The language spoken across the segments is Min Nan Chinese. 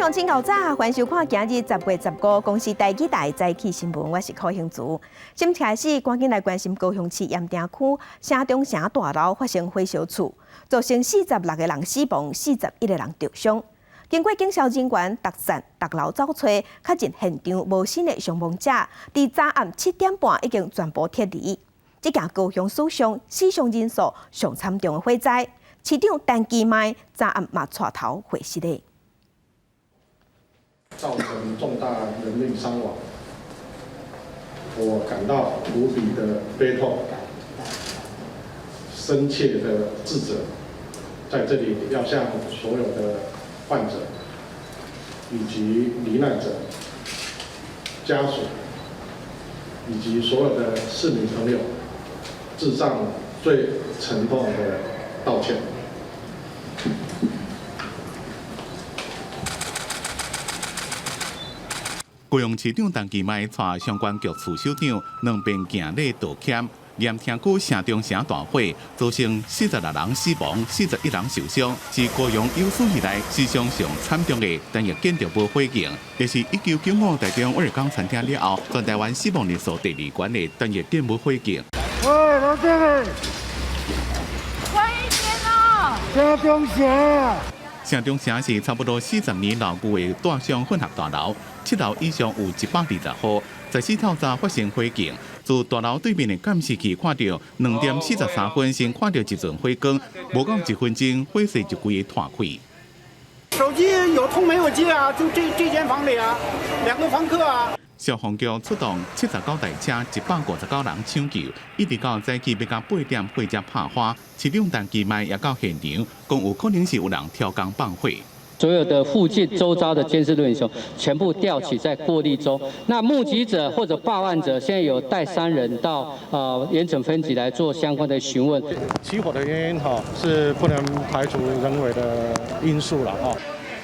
眾請夠早，歡迎收看今日10月15公視台語台早起新聞，我是柯興竹。先開始，趕緊來關心高雄市鹽埕區城中城大樓發生火燒厝，造成46個人死亡，41個人著傷。經過警消人員逐層逐樓走揣，確認現場無新的傷亡者，佇昨暗7點半已經全部撤離。這件高雄史上死傷人數上慘重的火災，市長陳其邁昨暗嘛帶頭會視的。造成重大人命傷亡，我感到無比的悲痛，深切的自責，在這裡要向所有的患者以及罹難者家屬以及所有的市民朋友致上最沉痛的道歉。高雄市長陳其邁帶相關局處首長兩邊行禮道歉，鹽埕區城中城大火造成46人死亡、41人受傷，是高雄有史以來史上上慘重的單一建築物火警，也是1995台中威爾剛餐廳了後，全台灣死亡人數第二懸的單一建物火警。喂，老弟，快一點哦！城中城。城中城是差不多40年老舊的大商混合大樓，7樓以上有120戶，14透早發生火警，自大樓對面的監視器看著2點43分先看著一陣火光，無到一分鐘火勢就規个湠開。手機有通沒有接啊？就這間房裡啊，兩個房客啊。消防局出動79台車，159人搶救，一直到早起欲到8點火才拍花。市長陳其邁也到現場，講有可能是有人挑工放火。所有的附近周遭的監視錄影系統全部調取在過濾中。那目擊者或者報案者現在有帶3人到鹽埕分局來做相關的詢問。起火的原因哈是不能排除人為的因素了哈。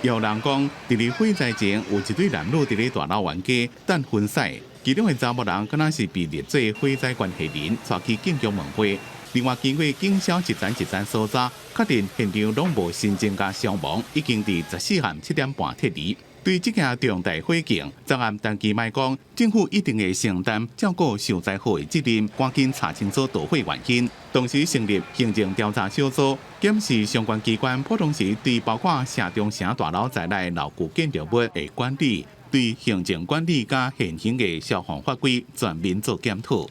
有人講，佇咧火災前有一對男女佇咧大樓冤家等分手，其中的查某人敢若是被列做火災關係人，帶去警局問話。另外，經過警消一層一層搜查，確認現場攏無新增加傷亡，已經佇14暗7點半撤離。對這件重大火警，昨暗陳其邁講，政府一定會承擔照顧受災戶的責任，趕緊查清楚導火原因，同時成立行政調查小組，檢視相關機關普通時對包括城中城大樓在內老舊建築物的管理，對行政管理佮現行的消防法規全面做檢討。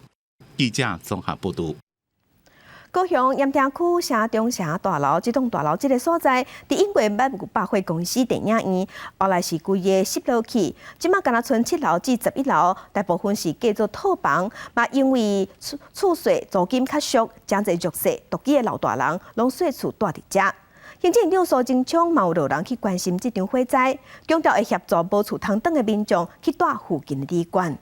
記者綜合報導。高雄鹽埕區城中城大樓這棟大樓這个所在，佇英國萬有百貨公司電影院，後來是規个攝落去。這馬干焦賰7樓至11樓，大部分是改做套房，嘛因為厝稅租金較俗，誠濟弱勢獨居的老大人攏細厝蹛佇遮。行政院長蘇貞昌嘛有落人去關心這場火災，強調會協助無厝通轉的民眾去蹛附近的旅館。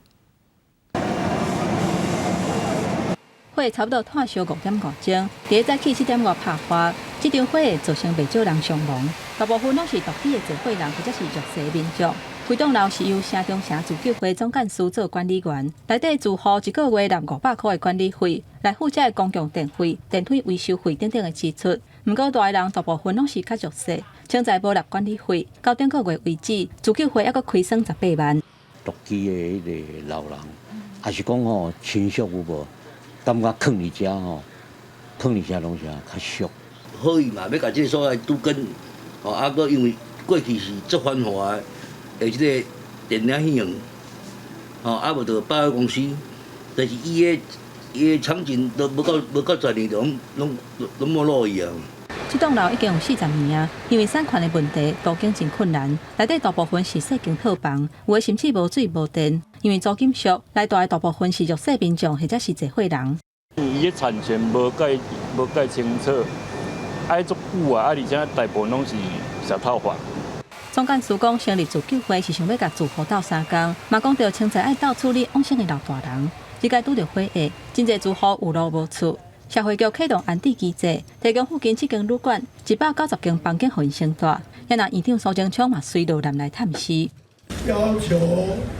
火差不多湠燒5點5鐘，佇早起7點外拍花。這場火造成袂少人傷亡，大部分攏是獨居的濟歲人或者是弱勢民眾。規棟樓是由城中城自救會總幹事做管理員，內底住戶一個月納500塊的管理費，來付這個公共電費、電梯維修費等等的支出。毋過蹛的人大部分攏是較弱勢，現在無納管理費，到頂個月為止，自救會猶閣虧損18萬。獨居的彼个老人，抑是講吼親屬有無？感覺囥佇遮吼，囥佇遮攏是較俗。好意嘛，欲共這个所在拄緊，吼啊，閣因為過去是足繁華的，的這个電影戲院，吼啊無就百貨公司，但是伊的場景都無夠10年就攏沒落去啊。這棟樓已經有40年啊，因為產權的問題，都更真困難。內底大部分是細間套房，有的甚至無水無電。因為租金俗，來蹛的大部分是弱勢民眾或者是濟歲人。伊的產權無蓋清楚，愛足久啊，啊而且大部分攏是小套房。總幹事講，成立自救會是想欲共住戶鬥相共，嘛講著清早愛鬥處理往生的老大人。這擺拄著火厄，真濟住戶有路無厝。社會局啟動安置機制，提供附近七間旅館190間房間予𪜶先蹛。也若院長蘇貞昌嘛隨落南來探視，要求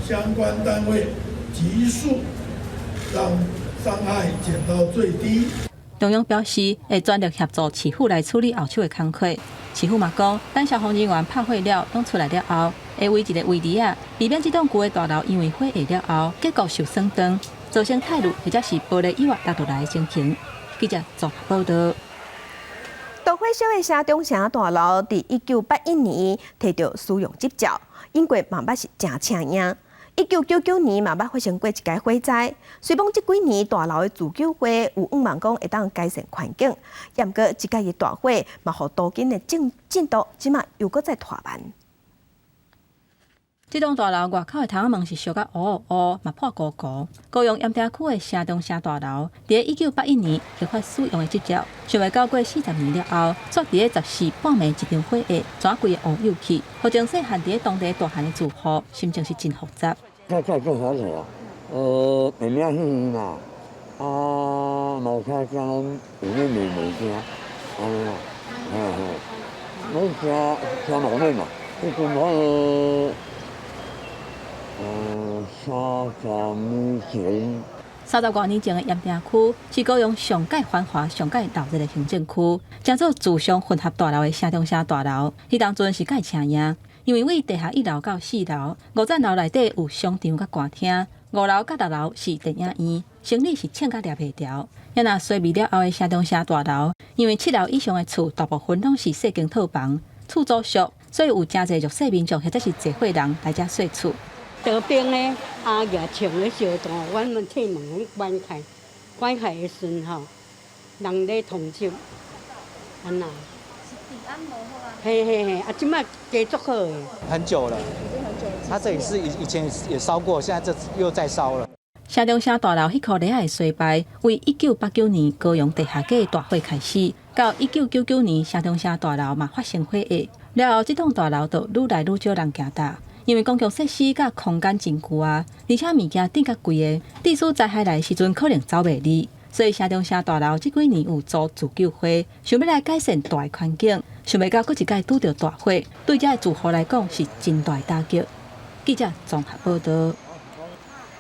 相關單位急速讓傷害減到最低。中央表示會全力協助市府來處理後手的工課。市府嘛講，等消防人員拍火了，攏出來了後，會圍一個圍籬仔，避免這棟舊的大樓因為火焰了後，結構受損斷，造成鐵路或者是玻璃意外落落來的情形。記者綜合報導。導火燒的城中城大樓，佇1981年提著使用執照，經過嘛捌是誠請影。1999年嘛捌發生過一擺火災，雖罔這幾年大樓的自救會有向望講會當改善環境，毋過這擺的大火嘛，予都更的進度，這馬又閣再拖慢。這棟大樓外口的窗仔門是燒甲烏烏，嘛破糊糊。高雄鹽埕區的城中城大樓，佇1981年核發使用的執照，想袂到過40年了後，煞佇咧14半暝一場火焰，轉規个烏有去，予從細漢佇咧當地大漢的住戶，心情是真複雜。這這做啥子啊？電影戲院嘛，啊，嘛聽講有咧賣物件，按呢啦，嘿嘿，攏車車無免嘛，彼陣彼个。30年前。 30外年前的鹽埕區是高雄上蓋繁華、上蓋鬧熱的行政區，成做住商混合大樓的城中城大樓，彼當陣是蓋請影，因為位地下1樓到4樓，五層樓內底有商場佮歌廳，5樓佮6樓是電影院，生理是衝甲掠袂牢。也若衰微了後的城中城大樓，因為7樓以上的厝大部分攏是細間套房，厝租俗，所以有誠濟弱勢民眾或者是濟歲人來遮稅厝。桌邊咧，阿爺穿咧小單，阮們鐵門關開，關開的時陣吼，人咧通緝，按那。是治安無好啊。嘿嘿嘿，啊，這擺加足好的。很久了，他這裡是以前也燒過，現在這又再燒了。城中城大樓彼箍籬仔的衰敗，為1989年高雄地下街大火開始，到1999年城中城大樓嘛發生火災，了後這棟大樓就愈來愈少人行搭。因為公共設施佮空間真舊啊，而且物件頂較貴的，地主災害來的時陣可能走袂離，所以城中城大樓這幾年有組自救會，想欲來改善大的環境，想袂到閣一擺拄著大火，對遮的住戶來講是真大的打擊。記者綜合報導。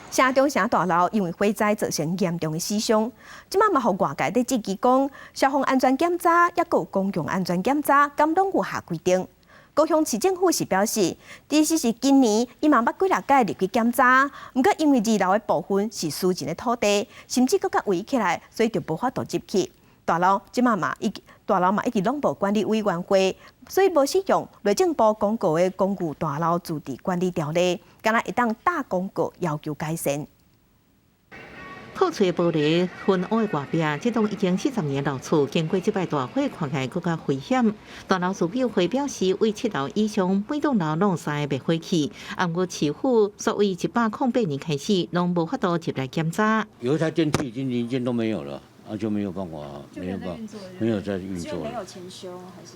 城中城大樓因為火災造成嚴重的死傷，這馬嘛予外界咧質疑講，消防安全檢查抑閣有公共安全檢查，敢攏有合規定？高雄市政府是表示，其實是今年伊嘛捌幾若擺入去檢查，毋過因為二樓的部分是私人的土地，甚至閣較圍起來，所以就無法度入去。大樓嘛一直攏無管理委員會，所以無適用內政部公告的公寓大樓自治管理條例，敢若會當打公告要求改善。破碎玻璃、昏烏的外壁，這棟已經40年老厝，經過這擺大火，看起來閣較危險。大樓自救會表示，位7樓以上每棟樓攏有三个滅火器，毋過市府所為108年開始，攏無法度入來檢查。有一台電梯已經零件都沒有了，啊就沒有辦法，沒有辦法，沒有在運作了。沒有錢修還是？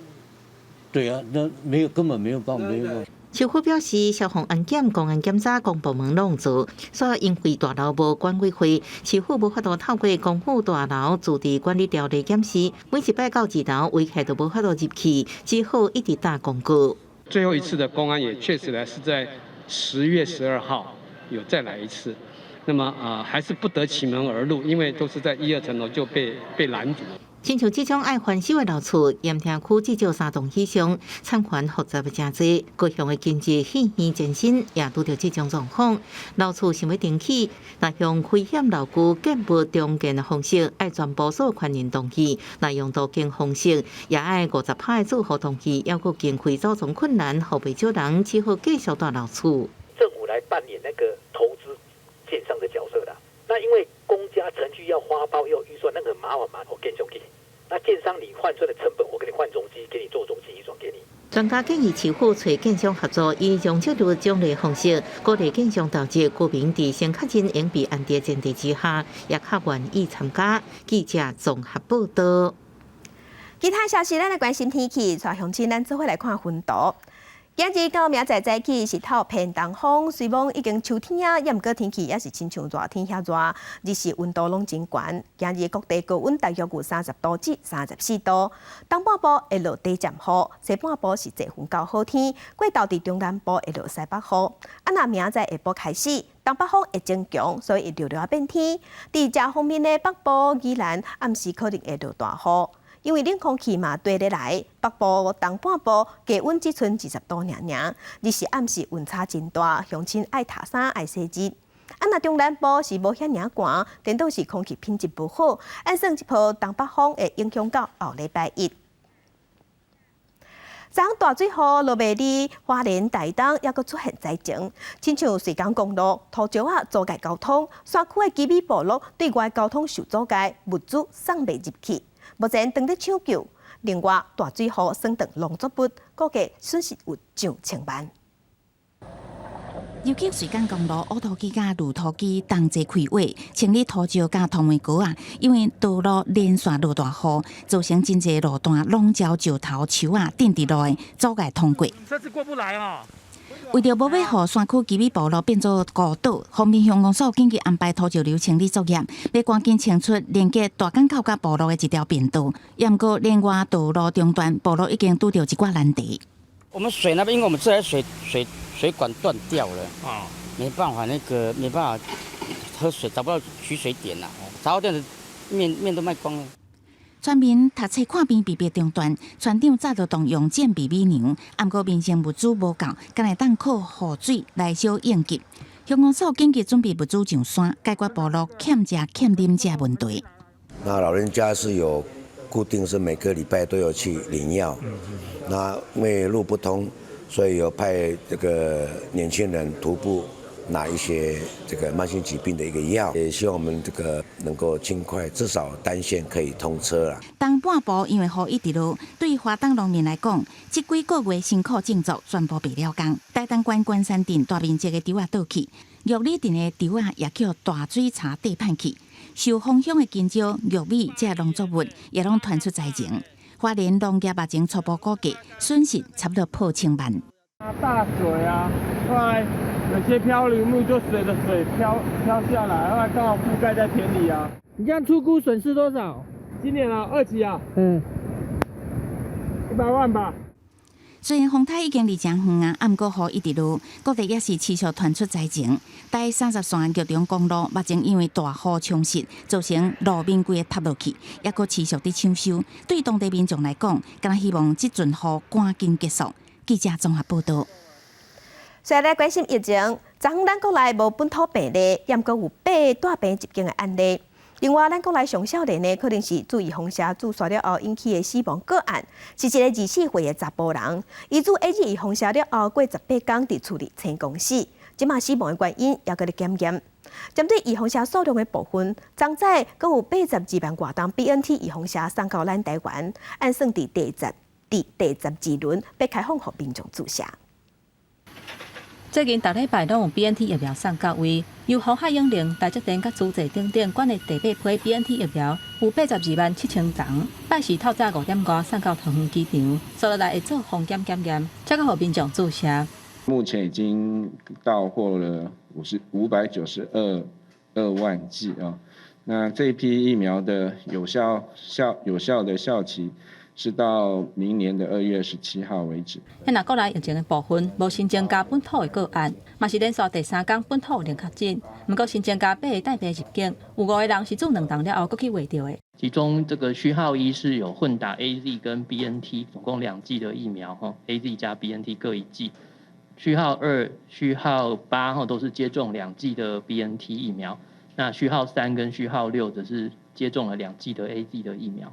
對啊，那沒有根本沒有辦法，沒有辦法。市府表示，消防安檢、公安檢查、公部門攏做，所以因為大樓無管委會，市府無法度透過公寓大樓自治管理條例檢視，每一擺到二樓圍起來都無法度入去，只好一直打公告。最後一次的公安也確實呢是在10月12號有再來一次，那麼啊還是不得其門而入，因為都是在一二層樓就被攔阻。親像這種愛翻修的老厝，鹽埕區至少三棟以上，產權複雜的誠濟。高雄的經濟戲院前身也拄著這種狀況，老厝想欲重起，若用危險樓宇建物重建的方式，愛全部所有權人同意；若用都更方式，也愛50%的住戶同意，猶閣經費走重困難，予袂少人只好繼續蹛老厝。政府來扮演那個投資建商的角色啦。那因為公家程序要發包要預算，那個很麻煩嘛，我建商給。那建商你換算的成本，我給你換容積，給你做容積預算給你。專家建議市府揣建商合作，以容積率獎勵方式，鼓勵建商投資，居民佇先確認應被安置前提之下，也較願意參加。記者綜合報導。其他消息，咱來關心天氣，帶鄉親咱做伙來看雲圖。今日到明仔載早起是透偏東風，雖罔已經秋天啊，猶毋過天氣也是親像熱天遐熱，日時溫度攏真懸。今日各地高溫大約有30度至34度，東半部會落短暫雨，西半部是濟雲較好天，過晝佇中南部會落西北雨。啊，若明仔下晡開始，東北風會增強，所以會涼涼變天。佇遮方面的北部、宜蘭，暗時可能會落大雨。因為冷空氣嘛對咧來，北部、東半部低溫只賰20度爾爾，日時暗時溫差真大，鄉親愛疊衫愛洗熱。啊，若中南部是無遐爾寒，顛倒是空氣品質無好，按算這波東北風會影響到後禮拜一。昨昏大水雨落袂離，花蓮、台東猶閣出現災情，親像瑞港公路塗石仔阻礙交通，山區的基米部落對外交通受阻礙，物資送袂入去。目前正佇搶救，另外大水雨損斷農作物，估計損失有上千萬。尤其瑞港公路烏塗機佮路塗機同齊開會，清理塗石佮土木膏仔，因為道路連續落大雨，造成真濟路段攏招石頭樹仔釘佇路的阻礙通過。車子過不來哦。為著無欲予山區基米部落變做孤島，豐濱鄉公所緊急安排土石流清理作業，欲趕緊清出連接大港口佮部落的一條便道。毋過連外道路中斷，部落已經拄著一寡難題。我們水那邊，因為我們這台水管斷掉了，啊，沒辦法，那個沒辦法喝水，找不到取水點啦，雜貨店的麵都賣光了。村民讀冊看病被迫中斷，村長早就動用戰備米糧，毋過民生物資無夠，干焦會當靠雨水來小應急。鄉公所緊急準備物資上山，解決部落欠食欠啉這問題。那老人家是有固定是每個禮拜都有去領藥，那因為路不通，所以有派這個年輕人徒步拿一些這個慢性疾病的一個藥，也希望我們這個能夠盡快，至少單線可以通車啦。東半部因為雨一直落，對花東農民來講，這幾個月辛苦種作全部白了工。台東縣關山鎮大面積的稻仔倒去，玉里鎮的稻仔也予大水柴硩歹去。受風向的干擾，玉米這農作物也攏傳出災情。花蓮農業目前初步估計損失差不多破千萬。大水啊，後來有些漂流木就隨著水飄飄下來，後來剛好覆蓋在田裡啊。你這樣初估損失多少？今年啊，二期啊，100萬吧。雖然風台已經離誠遠啊，毋過雨一直落，各地也是持續傳出災情。台三十線玉長公路目前因為大雨沖蝕，造成路面規个塌落去，猶閣持續佇搶修。對當地民眾來講，敢若希望這陣雨趕緊結束。記者綜合報導。隨來關心疫情，昨昏咱國內無本土病例，猶閣有八个帶病入境的案例。另外，咱國內上少年的可能是注預防射注射了後引起的死亡個案，是一个24歲的查埔人，伊注 AZ 預防射了後過18天佇厝裡成功死，這馬死亡的原因猶閣咧檢驗。針對預防射數量的部分，昨早閣有82萬外針 BNT 預防射送到咱台灣，按算佇第十二輪欲開放予民眾注射。最近逐禮拜攏有 BNT 疫苗送到位，由鴻海永隆、台積電佮慈濟等等管的第八批 BNT 疫苗有82萬7千針，拜四透早5點外送到桃園機場，接落來會做封檢檢驗，才閣予民眾注射。目前已經到貨了592.2萬劑啊，那這批疫苗的有效的效期是到明年的2月17號為止。那國內疫情的部分，無新增加本土的個案，嘛是連續第三工本土零確診。毋過新增加八个帶病入境，有五個人是注兩針了後閣去穢著的。其中這個序號一是有混打 AZ 跟 BNT，總共兩劑的疫苗，哈，AZ 加 BNT 各一劑。序號二、序號八，哈，都是接種兩劑的 BNT 疫苗。那序號三跟序號六則是接種了兩劑的 AZ 的疫苗。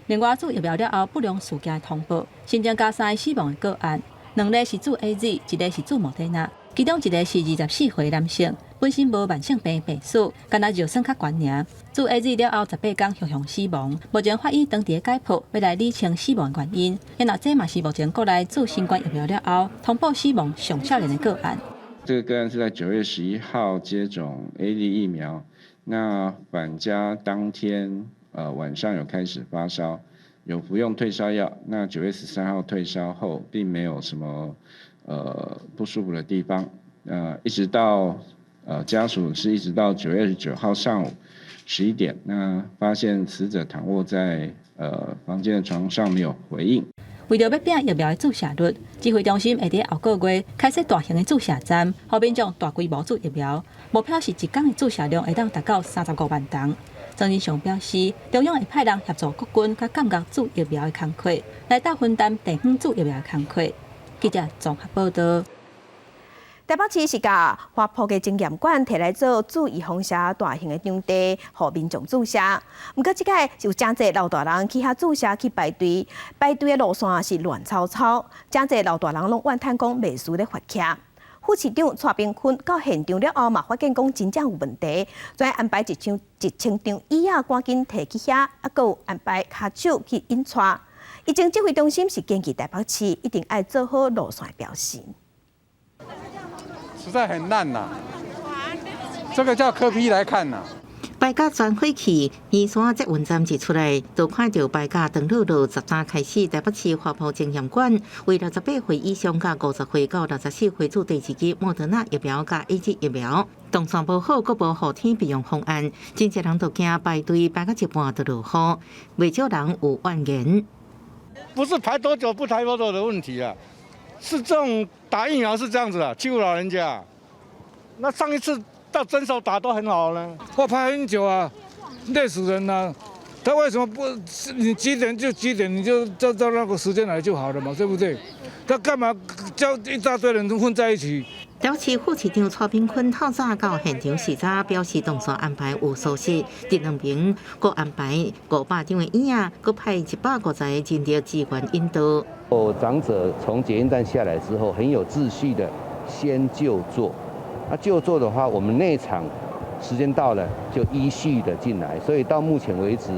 另外，注疫苗了後不良事件通報，新增加三个死亡的個案，兩个是注 AZ，一个是注莫德納，其中一个是24歲男性，本身無慢性病病史，干焦尿酸較懸爾。注 AZ 了後18天雄雄死亡，目前法醫當佇解剖，欲來理清死亡原因。那這嘛是目前國內注新冠疫苗了後通報死亡上少年的個案。這個個案是在9月11號接種 AZ 疫苗，那返家當天，晚上有開始發燒，有服用退燒藥。那9月13號退燒後，並沒有什麼不舒服的地方，一直到家屬是一直到9月29號上午11點，那發現死者躺臥在房間的床上沒有回應。為著欲拼疫苗的注射率，指揮中心會佇後個月開設大型的注射站，予民眾大規模注疫苗。目標是一工的注射量會當達到35萬筒。莊人祥表示，中央會派人協助國軍佮監獄注疫苗的工課，來鬥分擔地方注疫苗的工課。記者綜合報道。台北市是共花圃的晶驗館提來做注預防射大型的場地，予民眾注射。毋過這擺有誠濟老大人去遐注射去排隊，排隊的路線是亂糟糟，誠濟老大人攏怨嘆講袂輸咧罰徛。副市長蔡炳坤到現場了後，嘛發現講真正有問題，所以安排1000張椅仔趕緊提去遐，啊，閣有安排跤手去引帶。疫情指揮中心是建議台北市一定愛做好路線標示。實在很爛吶，這個叫柯 P 來看吶。排甲全火去，圓山捷運站一出來，就看著排甲長樂路13開始，台北市華埔晶驗館為68歲以上佮50歲到64歲注第二劑莫德納疫苗佮 AZ 疫苗。動線無好，閣無雨天備用方案，真濟人都驚排隊排到一半就落雨，袂少人有怨言。不是排多久不排多久的問題啊。是這種打疫苗是這樣子啊，欺負老人家。那上一次到診所打都很好呢。我排很久啊，累死人了。他為什麼不？你幾點就幾點，你就照照那個時間來就好了嘛，對不對？他幹嘛叫一大堆人混在一起？台北市副市長蔡炳坤透早到現場視察，表示動線安排有疏失，佇兩邊閣安排500張的椅仔，閣派150個人力支援引導。哦，長者從捷運站下來之後，很有秩序的先就坐。那就坐的話，我們內場時間到了就依序的進來，所以到目前為止，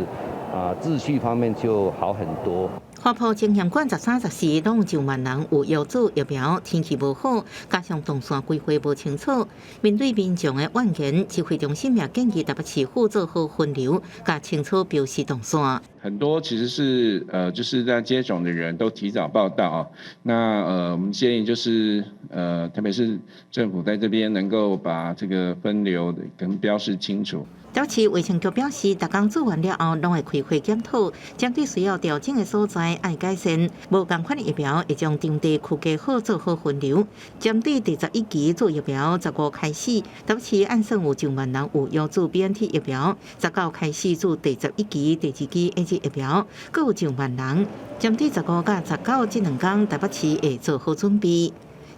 啊，秩序方面就好很多。華埔晶驗館13、14攏有上萬人有預注疫苗，天氣無好，加上動線規劃無清楚，面對民眾的怨言，指揮中心也建議台北市府做好分流，佮清楚標示動線。很多其實是就是在接種的人都提早報到啊。那我們建議就是特別是政府在這邊能夠把這個分流跟標示清楚。台北市衛生局表示，逐工注完了後，攏會開會檢討，針對需要調整的所在愛改善。無仝款的疫苗會將場地區隔好，做好分流。針對第11期注疫苗，15開始，台北市按算有上萬人有預注 BNT 疫苗，19開始注第11期、第二劑 AZ 疫苗，閣有上萬人。針對15佮19這兩工，台北市會做好準備。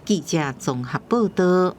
記者綜合報道。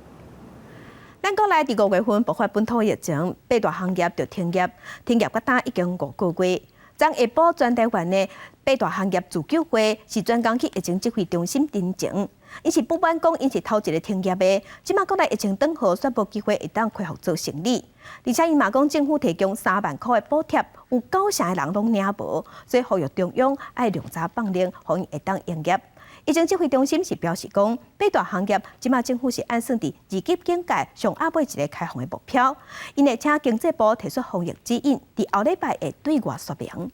咱國內佇5月份爆發本土疫情，八大行業就停業，停業到今已經5個月。昨下晡全台灣的八大行業自救會是專工去疫情指揮中心陳情，𪜶是不滿講𪜶是頭一个停業的，這馬國內疫情轉好，煞無機會會當恢復做生意。而且𪜶嘛講政府提供3萬箍的補貼，有九成的人攏領無，所以呼籲中央愛量早放令，予𪜶會當營業。疫情指揮中心是表示講，八大行業這馬政府是按算佇二級警戒上後尾一个開放的目標，𪜶會請經濟部提出防疫指引，佇後禮拜會對外說明。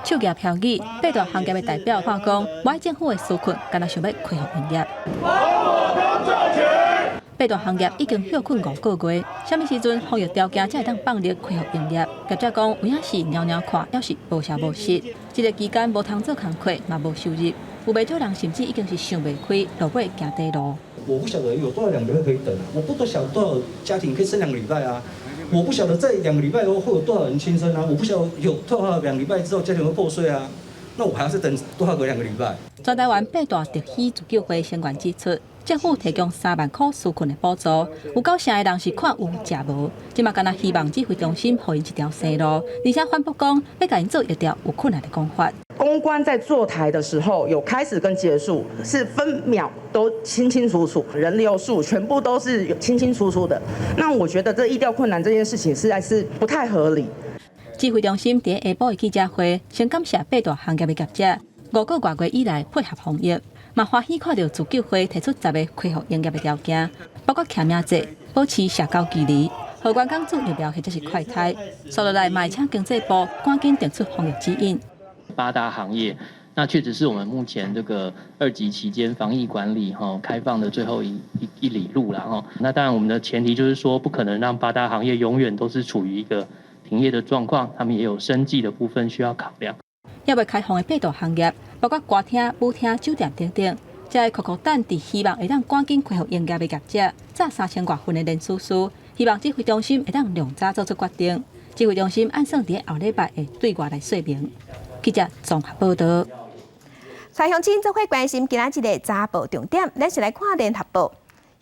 手舉標語，八大行業的代表話講，無愛政府的紓困，敢若想欲恢復營業。八大行業已經歇睏5個月，啥物時陣防疫條件才會當放力恢復營業？業者講，有影是裊裊看，猶是無聲無息。這个期間無通做工課，嘛無收入，有袂少人甚至已經是想袂開，落尾行短路。我不曉得有多少兩個禮拜可以等，我不曉得多少家庭可以撐兩個禮拜啊！我不曉得在兩個禮拜後會有多少人輕生啊！我不曉得有多少兩個禮拜之後家庭會破碎啊！那我還要再等多少個兩個禮拜？全台灣八大特許自救會成員指出，政府提供3萬箍紓困的補助，有九成的人是看有食無，這馬敢若希望指揮中心予𪜶一條生路，而且反駁講欲共𪜶做疫調有困難的講法。公關在坐台的時候有開始跟結束，是分秒都清清楚楚，人流數全部都是清清楚楚的。那我覺得這疫調困難這件事情實在是不太合理。指揮中心佇下晡的記者會，先感謝八大行業的業者，5個外月以來配合防疫，嘛歡喜看著自救會提出10个恢復營業的條件，包括簽名制、保持社交距離、予員工注疫苗或者是快篩。紲落來嘛會請經濟部趕緊定出防疫指引。八大行業那確實是我們目前這個二級期間防疫管理哈開放的最後一里路啦哈。那當然我們的前提就是說，不可能讓八大行業永遠都是處於一個停業的狀況，他們也有生計的部分需要考量。猶未開放的八大行業，包括歌廳、舞廳、酒店等等，才會苦苦等佇希望會當趕緊恢復營業的業者，紮三千外份的連署書，希望指揮中心會當量早做出決定。指揮中心按算佇後禮拜會對外來說明。記者綜合報導。蔡鄉親做伙關心今仔日的早報重點，咱先來看聯合報。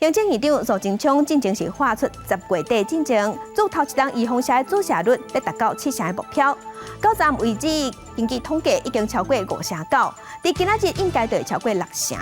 行政院長蘇貞昌進前是喊出10月底進前，注頭一針預防射的注射率欲達到七成的目標。到昨昏為止，根據統計已經超過五成九，佇今仔日應該就會超過六成。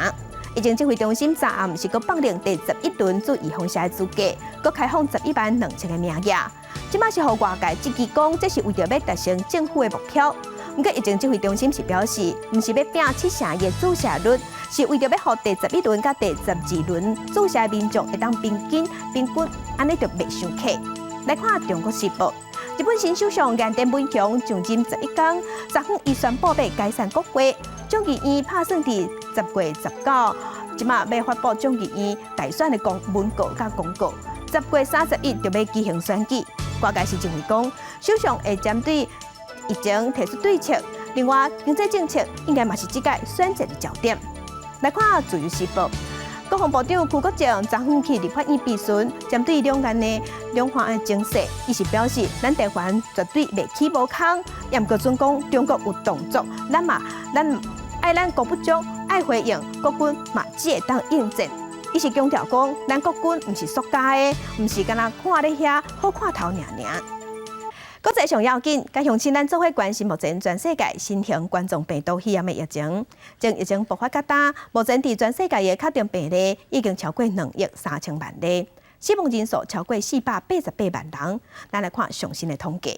疫情指揮中心昨暗是閣放令第11輪注預防射的資格，閣開放11萬2千個名額。這馬是予外界質疑講，這是為著欲達成政府的目標。毋過疫情指揮中心是表示，毋是欲拚七成的注射率，是為著欲予第11輪佮第12輪注射民眾會當平均平均，按呢就袂傷客。來看《中國時報》，日本新首相岸田文雄上任11工，昨昏伊宣布欲解散國會，眾議院拍算佇10月19，這馬欲發布眾議院大選的公文告佮公告，10月31就欲舉行選舉。外界是認為講，首相會針對疫情提出對策，另外經濟政策應該嘛是這屆選戰的焦點。來看《自由時報》，國防部長邱國正昨昏去立法院備詢，針對兩岸的兩岸的情勢，伊是表示，咱台灣絕對袂起無空，也毋過準講中國有動作，咱嘛咱愛咱國不足，愛回應，國軍嘛只會當應戰。伊是強調講，咱國軍毋是塑膠的，毋是干焦看咧遐好看頭爾爾。國際上要緊，佮鄉親咱做伙關心目前全世界新型冠狀病毒肺炎的疫情。從疫情爆發到今，目前佇全世界的確診病例已經超過2億3千萬例，死亡人數超過488萬人。咱來看上新的統計，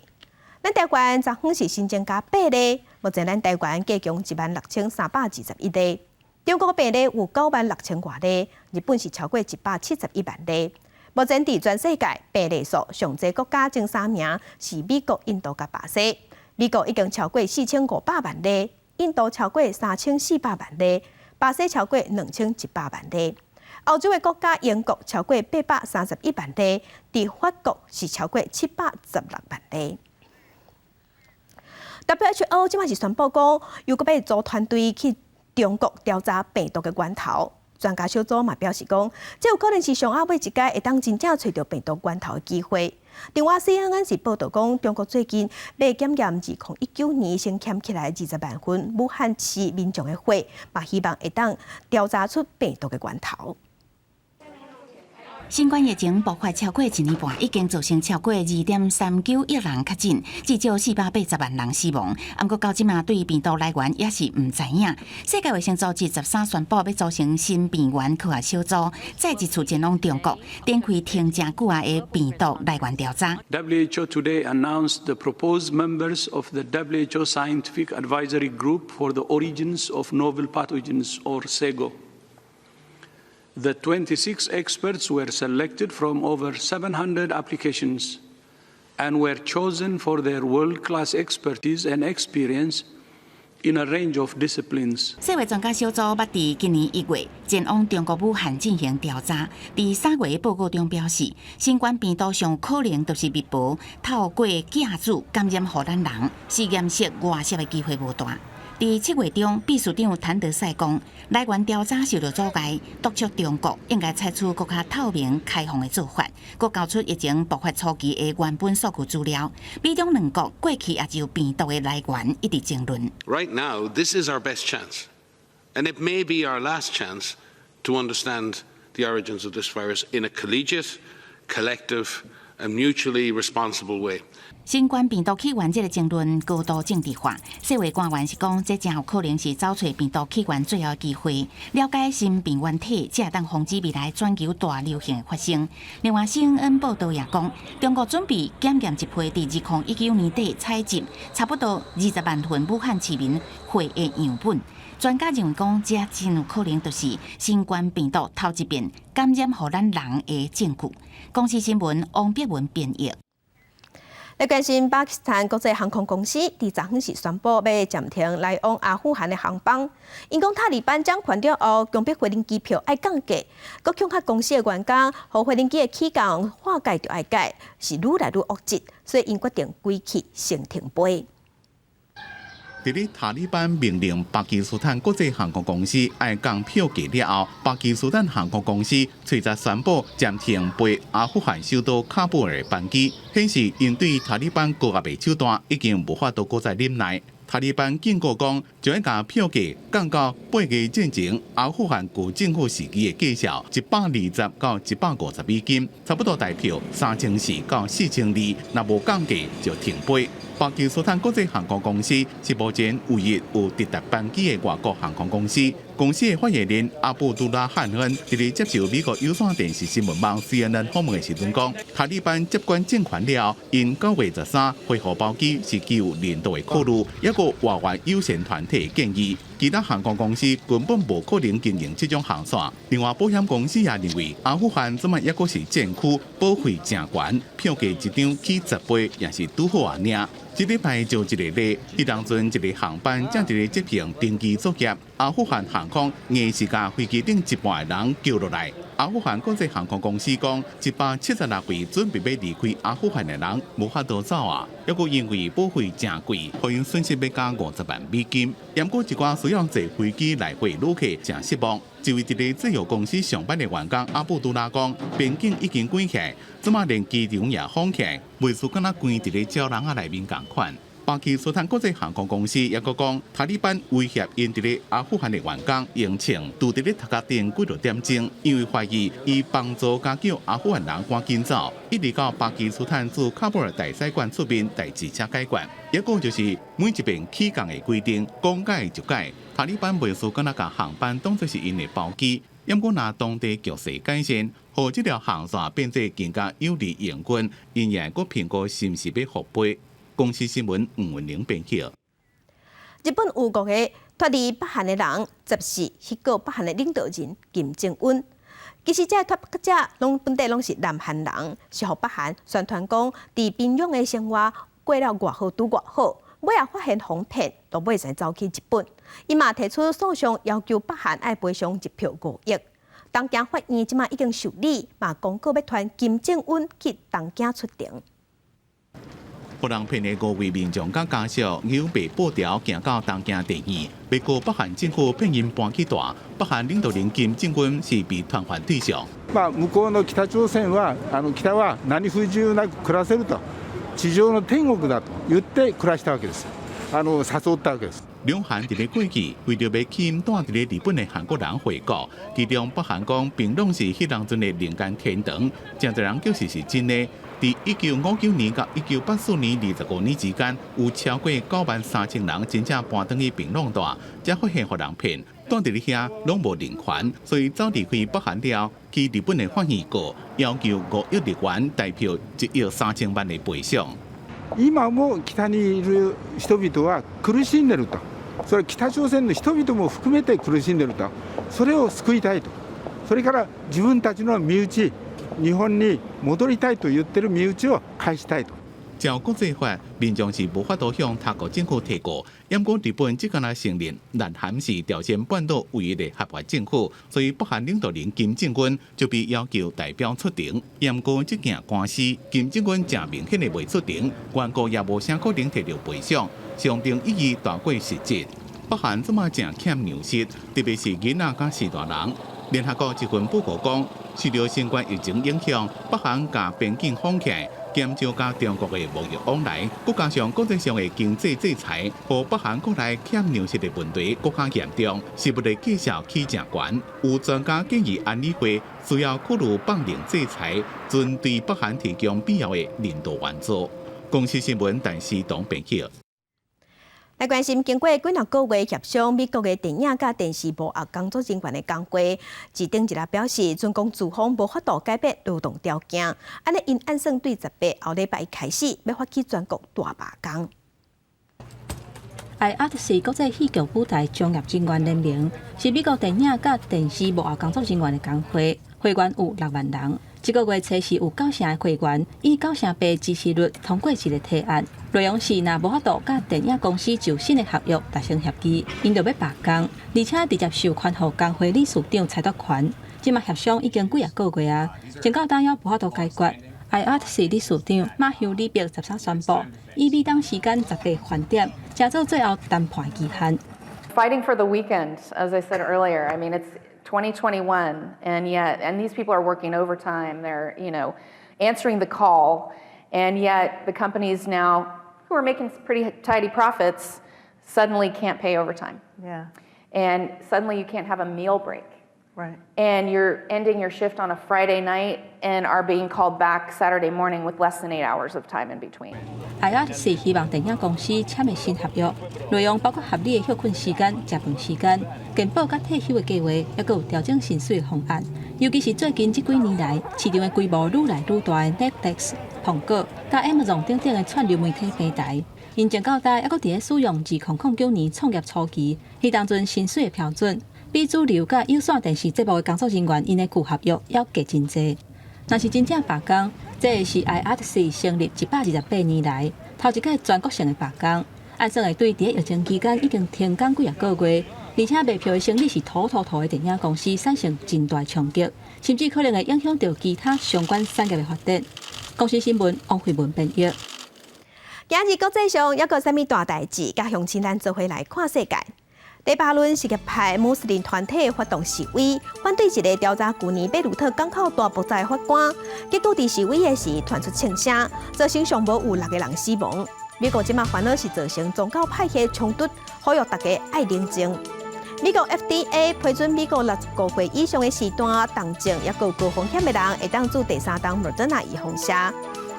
咱台灣昨昏是新增加八例，目前咱台灣加強16,321例。中國病例有9萬6千外例，日本是超過171萬例。目前佇全世界病例數上濟國家前三名是美國、印度佮巴西。美國已經超過4500萬例，印度超過3400萬例，巴西超過2100萬例。歐洲的國家英國超過831萬例，佇法國是超過716萬例。WHO 這馬是宣布講，又閣欲組團隊去中國調查病毒的源頭。專家小組嘛表示講，這有可能是上後尾一擺會當真正揣著病毒源頭的機會。另外，CNN 是報道講，中國最近欲檢驗2019年先撿起來20萬份武漢市民眾的血，嘛希望會當調查出病毒的源頭。新冠疫情爆發超過一年半，已經造成超過2.39億人確診，至少480萬人死亡。毋過到這馬對病毒來源也是毋知影。世界衛生組織13宣布欲組成新病原科學小組，再一次前往中國，展開停誠久啊的病毒來源調查。 WHO today announced the proposed members of the WHO Scientific Advisory Group for the Origins of Novel Pathogens, or SAGO. The 26 experts were selected from over 700 applications and were chosen for their world-class expertise and experience in a range of disciplines. 世衛專家小組捌佇今年1月前往中國武漢進行調查，佇3月報告中表示，新冠病毒上可能就是蜜婆透過寄主感染予咱人，實驗室外泄的機會無大。佇7月中，秘書長譚德塞講，來源調查受到阻礙，督促中國應該採取閣較透明、開放的做法，閣交出疫情爆發初期的原本數據資料。美中兩國過去也就病毒的來源一直爭論。 Right now, this is our best chance, and it may be our last chance to understand the origins of this virus in a collegiate, collective, and mutually responsible way. 新冠病毒起源這个爭論高度政治化，世衛官員是講，這誠有可能是找揣病毒起源最後機會，了解新病原體，才會當防止未來全球大流行的發生。另外，CNN 報道也講，中國準備檢驗一批佇2019年底採集差不多20萬份武漢市民血的樣本。專家認為講，這真有可能就是新冠病毒頭一遍感染予咱人的證據。公視新聞王碧文編譯。來關心巴基斯坦國際航空公司，佇昨昏時宣布欲暫停來往阿富汗的航班。𪜶講塔利班掌權了後，強迫飛行機票愛降價，閣恐嚇公司的員工，予飛行機的起降話改就愛改，是愈來愈惡質，所以𪜶決定規氣先停飛。佇咧塔利班命令巴基斯坦國際航空公司愛降票價了後，巴基斯坦航空公司隨即宣布暫停飛阿富汗首都喀布爾的班機，顯示𪜶對塔利班高壓的手段已經無法度閣再忍耐。塔利班警告講，將會共票價降到8個月進前阿富汗舊政府時期的價數，120到150美金，差不多台票3400到4200，若無降價就停飛。巴基斯坦國際航空公司是目前唯一有直達班機的外國航空公司。公司的發言人阿布杜拉漢恩佇咧接受美國有線電視新聞網 CNN 訪問的時陣講，塔利班接管政權了後，𪜶9月13恢復包機是基於人道的考慮，抑閣外援友善團體的建議，其他航空公司根本無可能經營這種航線。另外，保險公司也認為，阿富汗這擺抑閣是戰區，保費誠懸，票價一張起10倍也是拄好按呢。這禮拜就一個例，彼當陣一個航班正佇咧執行登機作業，阿富汗航空硬是共飛機頂一半的人救落來。阿富汗國際航空公司講，176位準備欲離開阿富汗的人無法度走啊，抑閣因為保費誠貴，予𪜶損失欲加50萬美金。毋過一寡需要坐飛機來回旅客誠失望。一位佇咧製藥公司上班的員工阿布杜拉講，邊境已經關起來，這擺連機場也封起來，袂輸敢若關佇咧鳥籠仔內面仝款。巴基斯坦國際航空公司抑閣講，塔利班威脅𪜶佇咧阿富汗的員工，用槍拄佇咧頭殼頂幾落點鐘，因為懷疑伊幫助共救阿富汗人趕緊走，一直到巴基斯坦駐喀布爾大使館出面代誌才解決。抑閣就是每一遍起降的規定，講改就改，塔利班袂輸敢若共航班當作是𪜶的包機。毋過若當地局勢改善，予這條航線變做更加有利營運，𪜶也會閣評估是毋是欲復飛。公視新聞吳文玲編輯。日本有五個脫離北韓的人，十四去告北韓的領導人金正恩。其實這脫北者攏本底攏是南韓人，是予北韓宣傳講，佇平壤的生活過了偌好拄偌好，尾仔發現予騙，就尾才走去日本。伊嘛提出訴訟，要求北韓愛賠償日票5億。東京法院這馬已經受理，嘛公告欲傳金正恩去東京出庭。予人騙的五位民眾佮家屬有白布條行到東京地院，欲告北韓政府騙𪜶搬去蹛。北韓領導人金正恩是被傳喚對象。まあ向こうの北朝鮮はあの北は何不自由なく暮らせると地上の天国だと言って暮らしたわけです。あの誘ったわけです。兩韓佇咧過去為著欲吸引蹛佇咧日本的韓國人回國，其中北韓講平壤是彼當陣的人間天堂，誠濟人確實是真的。佇1959年到1984年25年之間，有超過9萬3千人真正搬轉去平壤蹛，才發現予人騙，蹛佇咧遐攏無人權，所以走離開北韓了，去日本的法院告，要求5億日元台票1億3千萬的賠償。今も北にいる人々は苦しんでると。それは北朝鮮の人々も含めて苦しんでると。それを救いたいと。それから自分たちの身内、日本に戻りたいと言ってる身内を返したいと。照國際法，民眾是無法度向他國政府提告。毋過日本只敢若承認南韓是朝鮮半島唯一的合法政府，所以北韓領導人金正恩就被要求代表出庭。毋過這件官司，金正恩誠明顯的袂出庭，原告也無啥可能提著賠償，象徵意義大過實質。北韓這馬誠欠糧食，特別是囡仔佮序大人。聯合國一份報告講，受著新冠疫情影響，北韓共邊境封起來，減少佮中國的貿易往來，閣加上國際上的經濟制裁，予北韓國內欠糧食的問題閣較嚴重，食物的價數起誠懸。有專家建議安理會需要考慮放寬制裁，針對北韓提供必要的人道援助。公視新聞陳思東編輯。來關心，經過幾若個月協商，美國的電影佮電視幕後工作人員的工會，佇頂一日表示，準講資方無法度改變勞動條件，按呢𪜶按算對18後禮拜開始，欲發起全國大罷工。 IATSE 是國際戲劇舞台從業人員聯盟，是美國電影佮電視幕後工作人員的工會，會員有6萬人。這個月初四有九成的會員以9.8支持率通過一个提案，內容是若無法度佮電影公司就新的合約達成協議，𪜶就欲罷工，而且直接授權予工會理事長裁決權。這馬協商已經幾仔個月啊，前到今猶無法度解決。IATSE 理事長馬休里伯13宣布，以美東時間18飯點，成做最後談判期限。 Fighting for the weekend, as I said earlier, I mean, it's 2021, and yet, and these people are working overtime. They're answering the call, and yet the companies now, who are making pretty tidy profits, suddenly can't pay overtime. And suddenly you can't have a meal break. And you're ending your shift on a Friday night and are being called back Saturday morning with less than 8 hours of time in between. IATSE 希望電影公司簽的新合約，內容包括合理的歇睏時間、食飯時間、健保佮退休的計劃，抑閣有調整薪水的方案。尤其是最近這幾年來，市場的規模愈來愈大的 Netflix、蘋果、佮 Amazon 等等的串流媒體平台，𪜶前到今猶閣佇咧使用2009年創業初期，彼當陣薪水的標準，比主流佮有線電視節目的工作人員𪜶的舊合約猶低真濟。若是真正罷工，這是 IATSE 成立128年來頭一擺全國性的罷工。按算會對佇疫情期間已經停工幾仔個月，而且賣票的生意是土土土的電影公司產生真大衝擊，甚至可能會影響到其他相關產業的發展。公視新聞王慧文編譯。今日國際上猶閣啥物大代誌，佮鄉親咱做伙來看世界。黎巴嫩什葉派穆斯林團體發動示威，反對一个調查舊年貝魯特港口大爆炸的法官。結果佇示威的時傳出槍聲，造成上無有六个人死亡。美國這馬煩惱是造成宗教派系衝突，呼籲大家愛冷靜。美國 FDA 批准美國65歲以上的時段重症抑閣有高風險的人，會當注第三針莫德納預防射。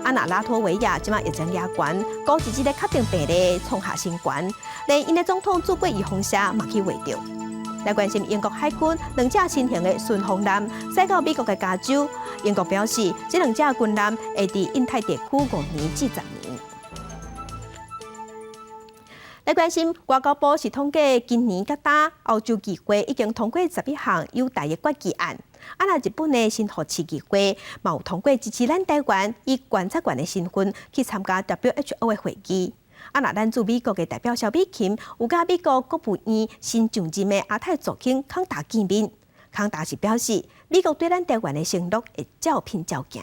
啊，若拉脫維亞這馬疫情也懸，估計這个確診病例創下新高，連𪜶的總統注過預防射嘛去穢著。來關心英國海軍兩隻新型的巡防艦駛到美國的加州，英國表示，這兩隻軍艦會佇印太地區5年至10年。來關心外交部是統計今年佮今歐洲議會已經通過11項友台的決議案。啊，若日本的新北市議會嘛有通過支持咱台灣以觀察員的身份去參加 WHO 的會議。啊，若咱駐美國的代表蕭美琴有佮美國國務院新上任的亞太助卿康達見面，康達是表示，美國對咱台灣的承諾會照品照行。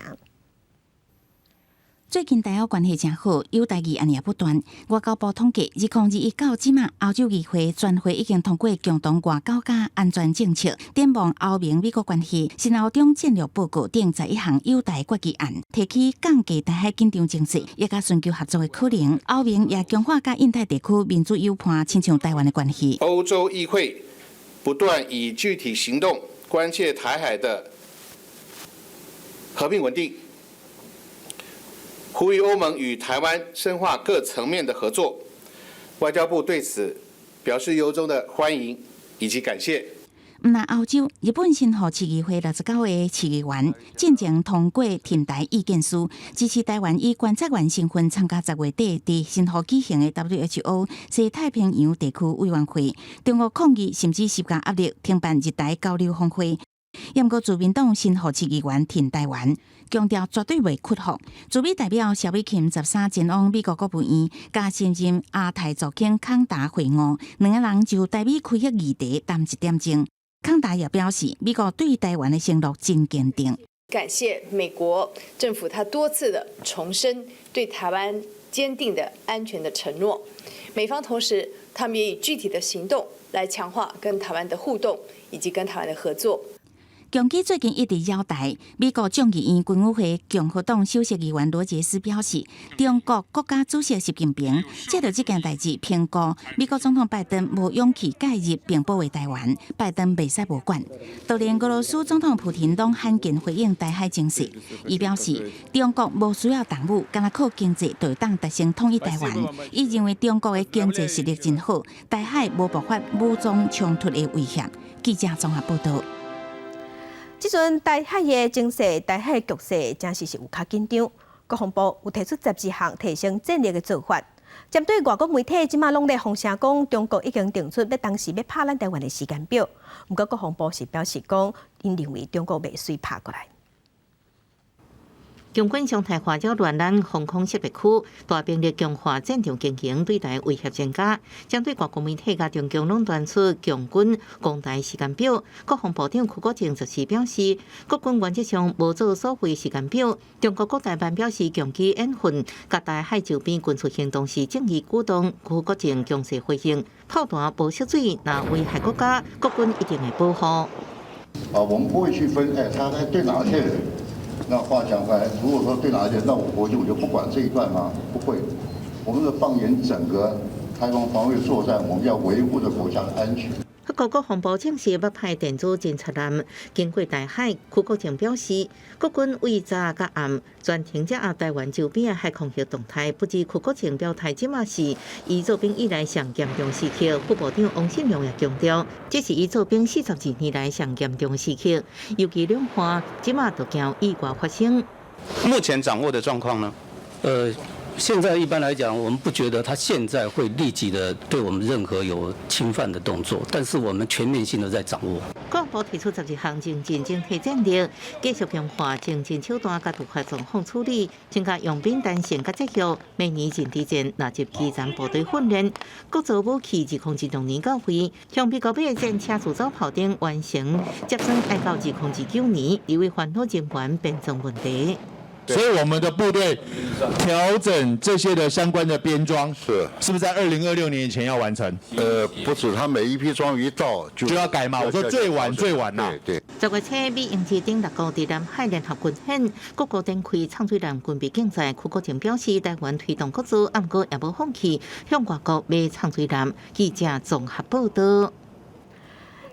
最近台歐關係誠好，友台議案也不斷。外交部統計，2021到這馬，歐洲議會全會已經通過共同外交佮安全政策，展望歐盟美國關係、新歐中戰略報告等11項友台決議案，提起降低台海緊張情勢，也佮尋求合作的可能。歐盟也強化佮印太地區民主友伴，親像台灣的關係。歐洲議會不斷以具體行動關切台海的和平穩定。呼籲歐盟與台灣深化各層面的合作，外交部對此表示由衷的歡迎以及感謝。毋但歐洲，日本新北市議會69個市議員進前通過挺台意見書，支持台灣以觀察員身份參加10月底佇新竹舉行的 WHO 西太平洋地區委員會。中國抗議甚至施加壓力，停辦日台交流峰會。毋過自民黨新北市議員挺台灣，強調絕對袂屈服。駐美代表蕭美琴13前往美國國務院，佮新任亞太助卿康達會晤，兩个人就台美開核議題談一點鐘。康達也表示，美國對台灣的承諾真堅定。感謝美國政府，他多次的重申對台灣堅定的安全的承諾。美方同時，他們也以具體的行動來強化跟台灣的互動以及跟台灣的合作。共機最近一直擾台，美國眾議院軍委會共和黨首席議員羅傑斯表示，中國國家主席習近平藉著這件代誌評估，美國總統拜登無勇氣介入並保衛台灣，拜登袂使無管。就連俄羅斯總統普廷攏罕見回應台海情勢，伊表示中國無需要動武，干焦靠經濟就會當達成統一台灣。伊認為中國的經濟實力真好，台海無爆發武裝衝突的威脅。記者綜合報道。這陣台海的情勢、台海局勢真是有較緊張。國防部有提出12項提升戰力的做法。針對外國媒體這馬攏咧放聲講，中國已經定出欲當時欲拍咱台灣的時間表。毋過國防部是表示講，𪜶認為中國袂隨拍過來。共軍常態化擾亂咱防空識別區，大兵力強化戰場經營，對台威脅增加。針對外國媒體佮中共攏傳出共軍攻台時間表，國防部長邱國正就是表示，國軍原則上無做所謂時間表。中國國台辦表示，共機演訓佮台海周邊軍事行動是正義舉動。邱國正強勢回應：炮彈無色水，若危害國家，國軍一定會保護。啊，我們不會去分，哎，他在對哪些人？那話講回來，如果說對哪些人，那我國軍我就不管這一段嗎？不會，我們是放眼整個開放防衛作戰，我們要維護著國家的安全。法國國防部證實，欲派電子偵察艦經過台海。邱國正表示，國軍對早佮暗全程掌握台灣周邊的海空域動態。不止邱國正表態，這馬是伊做兵以來上嚴重時刻。副部長王信良也強調，這是伊做兵42年來上嚴重時刻。尤其兩岸這馬都驚意外發生。目前掌握的狀況呢？現在一般來講，我們不覺得他現在會立即的對我們任何有侵犯的動作，但是我們全面性的在掌握。國防部提出12項精進整體戰力，繼續強化精進手段佮突發狀況處理，增加用兵彈性佮績效。每年認知戰納入基層部隊訓練，國造武器2026年到位，向美國買的戰車自走炮等完成接裝愛到2029年，立委煩惱人員編裝問題。所以我們的部隊調整這些的相關的編裝，是不是在2026年以前要完成？不止，他每一批裝一到就要改嘛。我說最晚最晚啦。對。10月初，美英之頂六國佇南海聯合軍演，各國展開唱水艦軍備競賽。邱國正表示，台灣推動國造，毋過也無放棄向外國買唱水艦。記者綜合報道。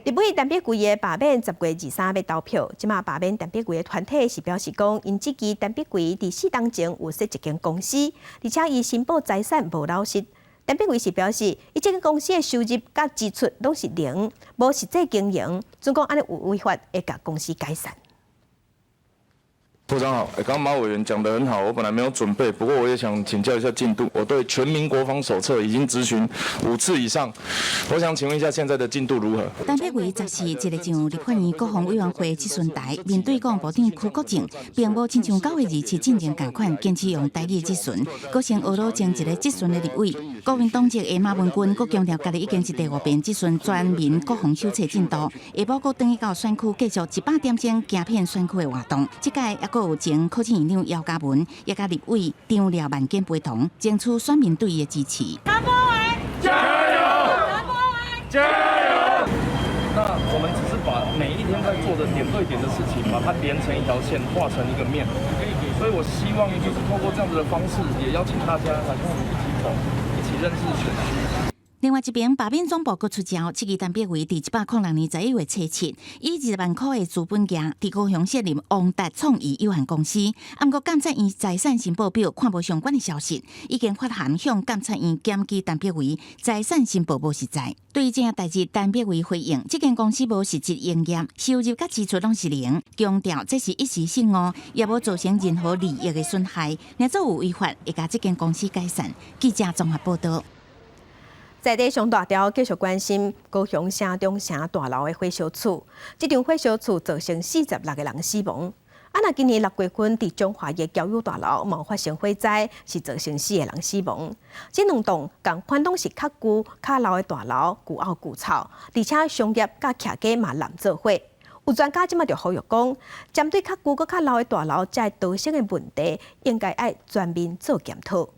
立委陳碧桂的罷免10月23欲投票，這馬罷免陳碧桂的團體是表示講，𪜶質疑陳碧桂佇4冬前有設一間公司，而且伊申報財產無老實。陳碧桂是表示，伊這間公司的收入佮支出攏是零，無實際經營，準講按呢有違法，會共公司解散。部長好，剛剛馬委員講得很好，我本來沒有準備，不過我也想請教一下進度。我對全民國防手冊已經諮詢5次以上，我想請問一下現在的進度如何？陳碧桂14一个上立法院國防委員會質詢台，面對國防部長邱國正，並無親像9月27進前仝款，堅持用台語質詢，閣先學魯前一个質詢的立委。國民黨籍的馬文君，閣強調家己已經是第五遍質詢全民國防手冊進度，下晡閣轉去到選區繼續100點鐘行遍選區的活動，這屆猶閣有前考試院長姚嘉文，也佮立委張廖萬堅陪同，爭取選民對伊的支持。加油！加油！那我們只是把每一天在做的點對點的事情，把它連成一條線，畫成一個面。所以我希望就是透過這樣子的方式，也邀請大家來跟我們一起走，一起認識選區。另外一邊，罷免總部閣出招，質疑陳碧桂佇106年11月初7，以20萬塊的資本額，佇高雄設立王達創意有限公司。毋過監察院財產申報表看無相關的消息，已經發函向監察院檢舉陳碧桂財產申報無實在。對這件代誌，陳碧桂回應：這間公司無實質營業，收入佮支出攏是零，強調這是一時失誤，也無造成任何利益的損害。若做有違法，會共這間公司解散。記者綜合報道。在地上大條繼續關心高雄城中城大樓的火燒厝，這場火燒厝造成46個人死亡。啊，若今年6月份佇彰化的交友大樓嘛發生火災，是造成四個人死亡。這兩棟仝款攏是較舊、較老的大樓，舊漚舊臭，而且商業佮徛家嘛濫做伙。有專家這馬就呼籲講，針對較舊閣較老的大樓，這逃生的問題，應該愛全面做檢討。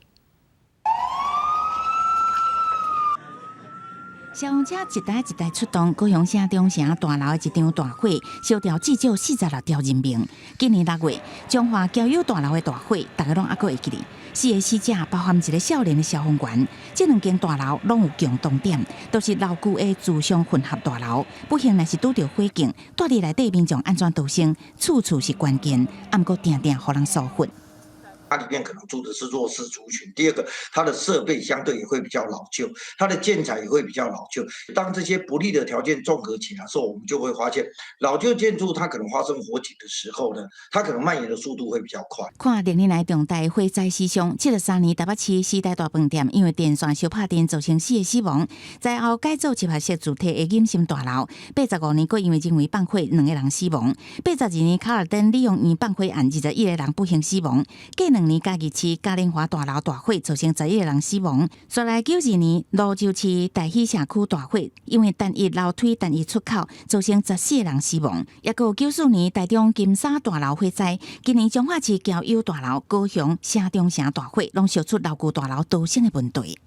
消防車一台一台出動，高雄城中城大樓的一場大火，燒掉至少46條人命。今年6月，彰化交友大樓的大火，大家攏猶閣會記得。四个死者包含一个少年的消防員。這兩間大樓攏有共同點，都是老舊的住商混合大樓。不幸若是拄著火警，蹛佇內底民眾按怎逃生，處處是關鍵。毋過定定予人疏忽。它裡面可能住的是弱勢族群。第二個，它的設備相對也會比較老舊，它的建材也會比較老舊。當這些不利的條件綜合起來的時候，我們就會發現老舊建築它可能發生火警的時候呢，它可能蔓延的速度會比較快。看歷年來重大火災死傷，73年台北市時代大飯店因為電線相拍電造成四个死亡，災後改造集合式住宅的錦心大樓，85年閣因為人為放火兩个人死亡，82年卡爾登理容院放火案21个人不幸死亡，過2年嘉義市嘉年華大樓大火造成11个人死亡，煞來92年蘆洲市大喜社區大火，因為單一樓梯單一出口造成14个人死亡，抑閣有94年台中金沙大樓火災，今年彰化市僑友大樓、高雄城中城大火，攏燒出老舊大樓逃生的問題。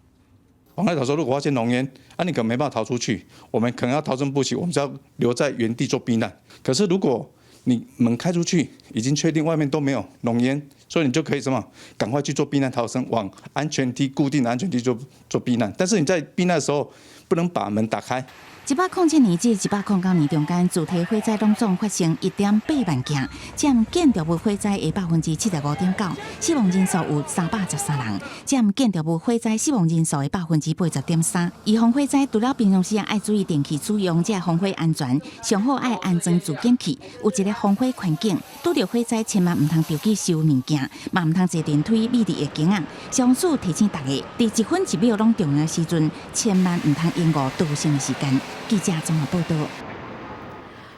往外逃說，如果發現濃煙，啊，你可能沒辦法逃出去，我們可能要逃生不及，我們就要留在原地做避難。可是如果你門開出去，已經確定外面都沒有濃煙，所以你就可以什麼，趕快去做避難逃生，往安全梯固定的安全梯做做避難。但是你在避難的時候，不能把門打開。107年至109年中間，主體火災攏總發生1.8萬件，佔建築物火災的75.9%，死亡人數有313人，佔建築物火災死亡人數的80.3%。預防火災，除了平常時愛注意電器使用，這防火安全，上好愛安裝自檢器，有一个防火環境。拄著火災，千萬毋通著去收物件，嘛毋通坐電梯、覕佇下間仔。消防署提醒大家，佇一分一秒攏重要時陣，千萬毋通延誤逃生的時間。記者綜合報道。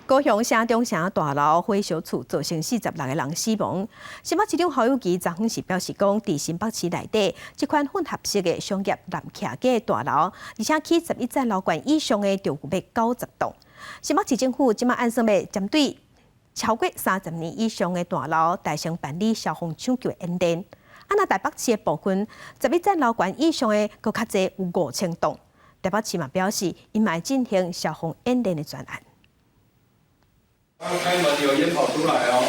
高雄城中城大樓火燒厝造成46个人死亡。新北市長侯友宜昨昏時表示講，佇新北市內底，這款混合式的商業南徛架大樓，而且起11層樓懸以上的就有欲90棟。新北市政府這馬按算欲針對超過30年以上的大樓，大聲辦理消防搶救演練。啊，若台北市的部分，11層樓懸以上的閣較濟有5000棟。台北市嘛表示，𪜶嘛會進行消防演練的專案。開門有煙跑出來哦。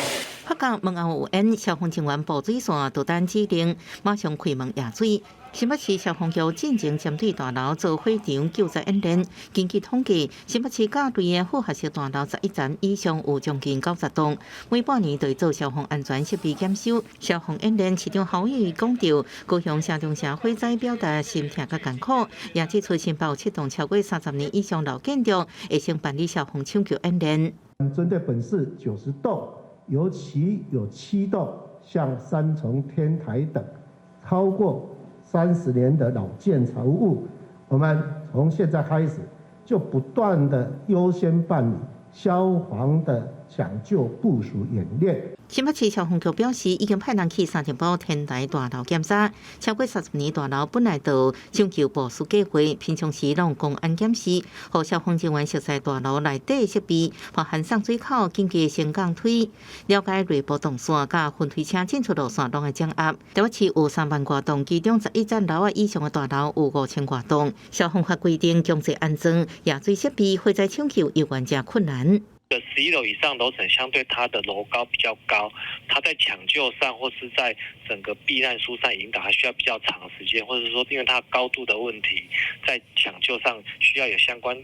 發覺門後有煙，消防人員布水線就等指令，馬上開門壓水。新北市消防局進前針對大樓做火場救災演練。根據統計，新北市甲類的複合式大樓11層以上有將近90棟，每半年都會做消防安全設備檢修。消防演練，市長侯友宜講著，高雄城中城火災表達心痛佮艱苦，也指出新北有七棟超過30年以上老建築，會先辦理消防搶救演練。針對本市90棟，尤其有7棟像三重天台等超過30年的老建築物，我們從現在開始就不斷的優先辦理消防的搶救部署演練。新北市消防局表示，已經派人去三重埔天台大樓檢查，超過30年大樓本來就搶救部署計劃，平常時攏公安檢視，予消防人員熟悉大樓內底設備，包含送水口、緊急升降梯，了解內部動線、佮雲梯車進出路線攏會掌握。台北市有3萬外棟，其中11層樓以上的大樓有5000外棟。消防法規定強制安裝壓水設備，火災搶救猶原誠困難。的11樓以上樓層，相對它的樓高比較高，它在搶救上或是在整個避難疏散引導，還需要比較長時間，或者說因為它高度的問題，在搶救上需要有相關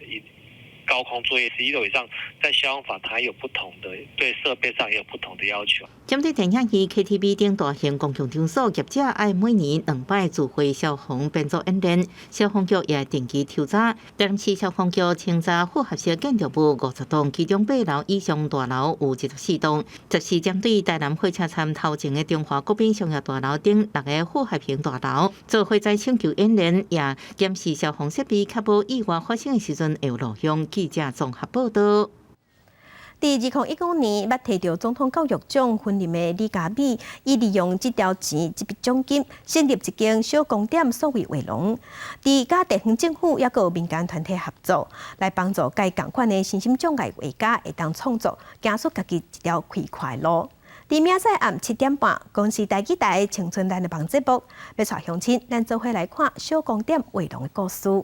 高空作業。11樓以上，在消防法它有不同的對設備上也有不同的要求。針對電影院、KTV 等大型公共場所，業者愛每年兩擺自費消防編組演練，消防局也會定期抽查。台南市消防局清查複合式建築物50棟，其中8樓以上大樓有24棟。就是針對台南火車站頭前的中華國賓商業大樓頂六个複合型大樓做火災搶救演練，也檢視消防設備，確保意外發生的時陣會有路用。記者綜合報道。佇2019年，捌提著總統教育獎勳臨的李佳美，伊利用這條錢、這筆獎金，成立一間小光點數位畫廊，佇佮地方政府抑閣有民間團體合作，來幫助佮伊仝款的身心障礙畫家會當創作，行出家己一條開闊路。佇明仔暗7點半，公視台語台青春咱的夢節目，欲帶鄉親，咱做伙來看小光點畫廊的故事。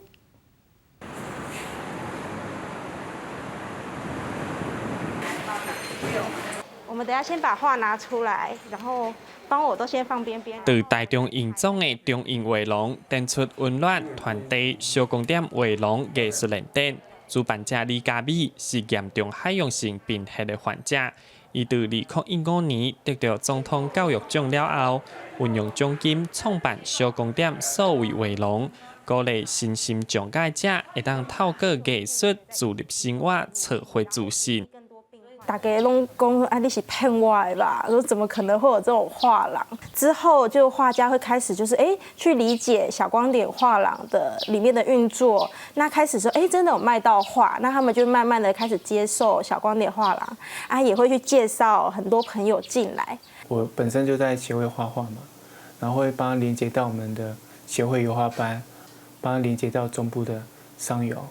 我們等下先把畫拿出來，然後幫我都先放邊邊。佇台中榮總的中英畫廊展出溫暖傳遞小光點畫廊藝術聯展，主辦者李佳美是嚴重海洋性貧血的患者，伊佇2015年得著總統教育獎了後，運用獎金創辦小光點數位畫廊，鼓勵身心障礙者會當透過藝術自立生活，找回自信。大家攏講啊，你是騙我的吧？說怎麼可能會有這種畫廊？之後就畫家會開始就是去理解小光點畫廊的裡面的運作。那開始說真的有賣到畫，那他們就慢慢的開始接受小光點畫廊，啊也會去介紹很多朋友進來。我本身就在協會畫畫嘛，然後會幫他連接到我們的協會油畫班，幫他連接到中部的商友。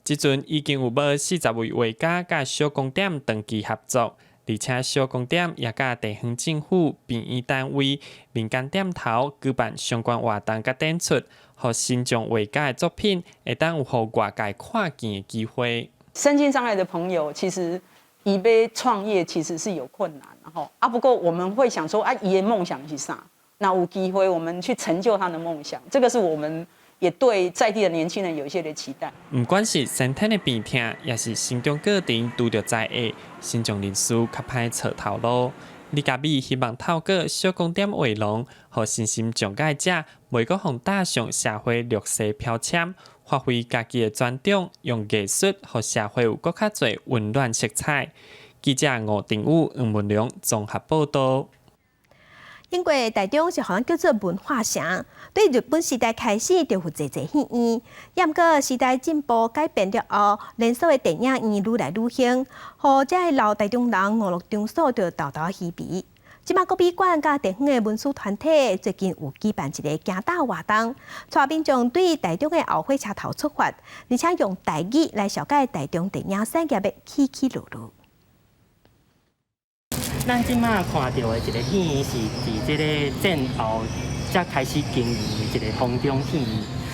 這陣已經有無40位畫家佮小光點長期合作，而且小光點也佮地方政府、病院單位、民間店頭舉辦相關活動佮展出，予身障畫家的作品會當有予外界看見的機會。身心障礙的朋友其實伊欲創業其實是有困難，然後啊，不過我們會想說啊，伊的夢想是啥？那有機會我們去成就他的夢想，這個是我們。也對在地的年輕人有一些的期待。毋管是先天的病痛，抑是成長過程拄著災厄，身障人士較歹揣頭路。李嘉美希望透過小光點畫廊，予身心障礙者袂閣予打上社會弱勢標籤，發揮家己的專長，用藝術予社會有閣較濟溫暖色彩。記者吳定宇、黃文良綜合報導。英國台中是予人叫做文化城，對日本時代開始就有濟濟戲院，也毋過時代進步改變了後，連鎖的電影院愈來愈興，予這个老台中人娛樂場所就沓沓稀微。這馬國美館佮地方的文史團體最近有舉辦一个行搭活動，帶民眾對台中的後火車頭出發，而且用台語來紹介台中電影產業的起起落落。咱這馬看著的一个戲院是佇這个戰後才開始經營的一个豐中戲院，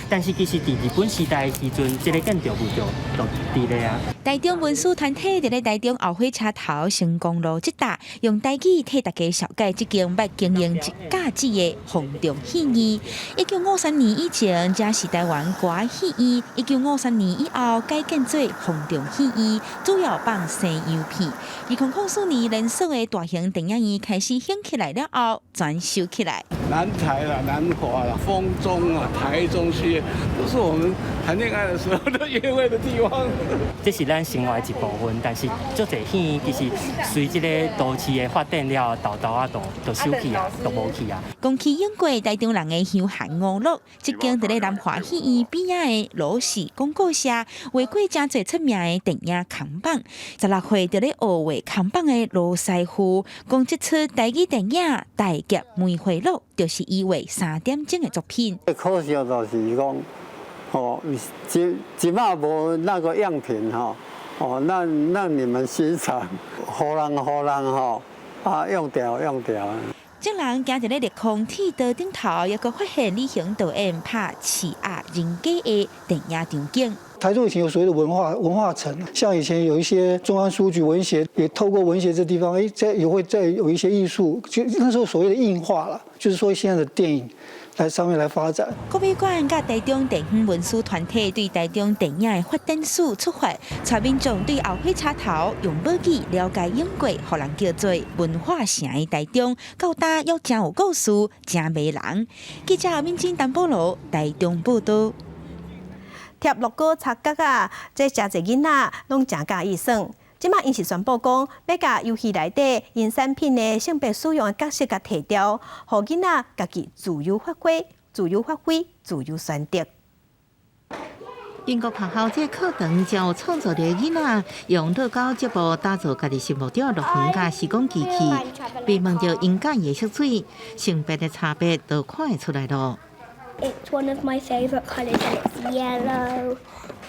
但是其實佇日本時代的時陣，這个建築物就就佇咧啊。台中文史團體佇咧台中後火車頭成功路這搭，用台語替大家紹介這間捌經營一甲子的豐中戲院。1953年以前，這是台灣歌仔戲院；1953年以後，改建做豐中戲院，主要放西洋片。2004年，連鎖的大型電影院開始興起來了後，全收起來。南台啦、南華啦、豐中啊、台中區，都是我們談戀愛的時候都約會的地方。這是咱生活的一部分，但是足濟戲院其實隨這个都市的發展了，沓沓仔都收起啊，都無去啊。講起英國台中人的休閒娛樂，這間佇咧南華戲院邊仔的羅氏廣告社，畫過誠濟出名的電影看板。16歲佇咧學畫看板的羅師傅，講這齣台語電影《大俠梅花鹿》就是伊畫三點鐘的作品。可惜就是講，哦，這這馬無那個樣品吼，哦，讓讓你們欣賞，予人予人吼，啊，用掉用掉。眾人行佇咧綠空鐵道頂頭，猶閣發現李行導演拍《刺鴨人家》的電影場景。台中以前有所謂的文化城，像以前有一些中央書局文協，也透過文協這地方，哎，在也會再有一些藝術，就那時候所謂的映畫啦，就是說現在的電影來上面來發展。國美館佮台中地方文史團體對台中電影的發展史出發，帶民眾對後火車頭用母語了解英國，予人叫做文化城的台中，到今猶誠有故事，誠迷人。記者敏珍、陳保羅台中報導。貼樂高插角仔，這誠濟囡仔攏誠佮意耍。這馬𪜶是宣布講，欲共遊戲內底𪜶產品的性別使用的角色共提掉，予囡仔家己自由發揮、自由發揮、自由選擇。英國學校這課堂教創造力的囡仔，用樂高積木打造家己心目中的樂園佮時光機器，被問著𪜶佮意的色彩，性別的差別都看會出來囉。 It's one of my favourite colours and it's yellow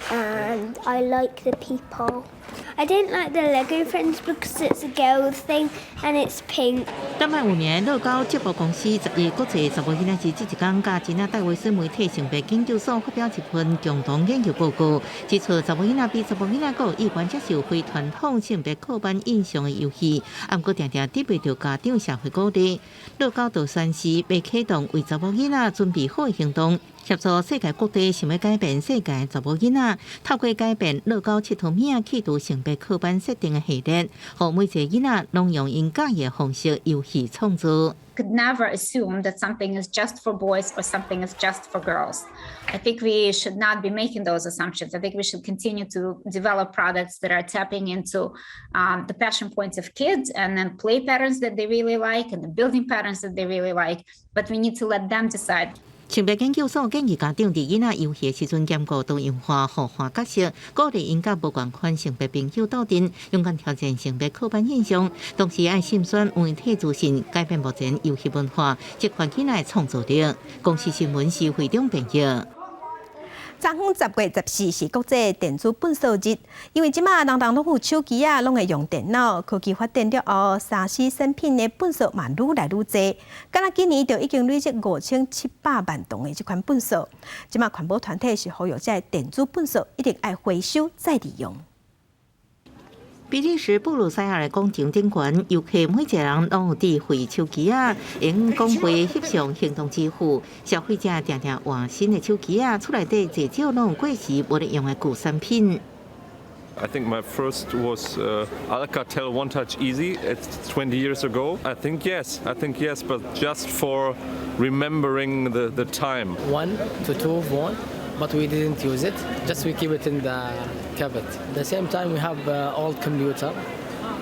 and I like the people. I didn't like the Lego Friends because it's a girl thing and it's pink. 丹麥有名樂高積木公司11國際查某囡仔節這一工，佮真正戴維斯媒體性別研究所發表一份共同研究報告，指出查某囡仔比查埔囡仔閣有意願接受非傳統性別刻板印象的遊戲，毋過定定得袂著家長社會鼓勵。樂高就宣示欲啟動為查某囡仔準備好的行動，協助世界各地想欲改變世界查某囡仔，透過改變樂高𨑨迌物仔去除性別刻板設定的系列，予每一个囡仔攏用𪜶佮意的方式遊戲創造。 Could never assume that something is just for boys or something is just for girls. I think we should not be making those assumptions. I think we should continue to develop products that are tapping into the passion points of kids and then play patterns that they really like and the building patterns that they really like. But we need to let them decide. 性別研究所建議家長佇囡仔遊戲的時陣兼顧多樣化、互換角色，鼓勵𪜶佮無仝款性別朋友鬥陣，勇敢挑戰性別刻板印象，同時愛慎選媒體資訊，改變目前遊戲文化，激發囡仔的創造力。公視新聞是會長編譯。昨昏10月14是國際電子糞掃日，因為這馬人人攏有手機仔，攏會用電腦，科技發展了後，3C 產品的糞掃嘛愈來愈濟。敢若今年就已經累積5700萬噸的這款糞掃。這馬環保團體是呼籲這个電子糞掃一定愛回收再利用。比利時布魯塞爾的廣場頂懸，遊客每一個人攏有智慧手機仔，用講話翕相行動支付。消費者定定換新的手機仔，厝內底濟少攏有過時無咧用的舊產品。 I think my first was Alcatel One Touch Easy. It's 20 years ago. I think yes. I think yes, but just for remembering the time. One to two phone, but we didn't use it. Just we keep it in the cupboard. The same time we have old computer.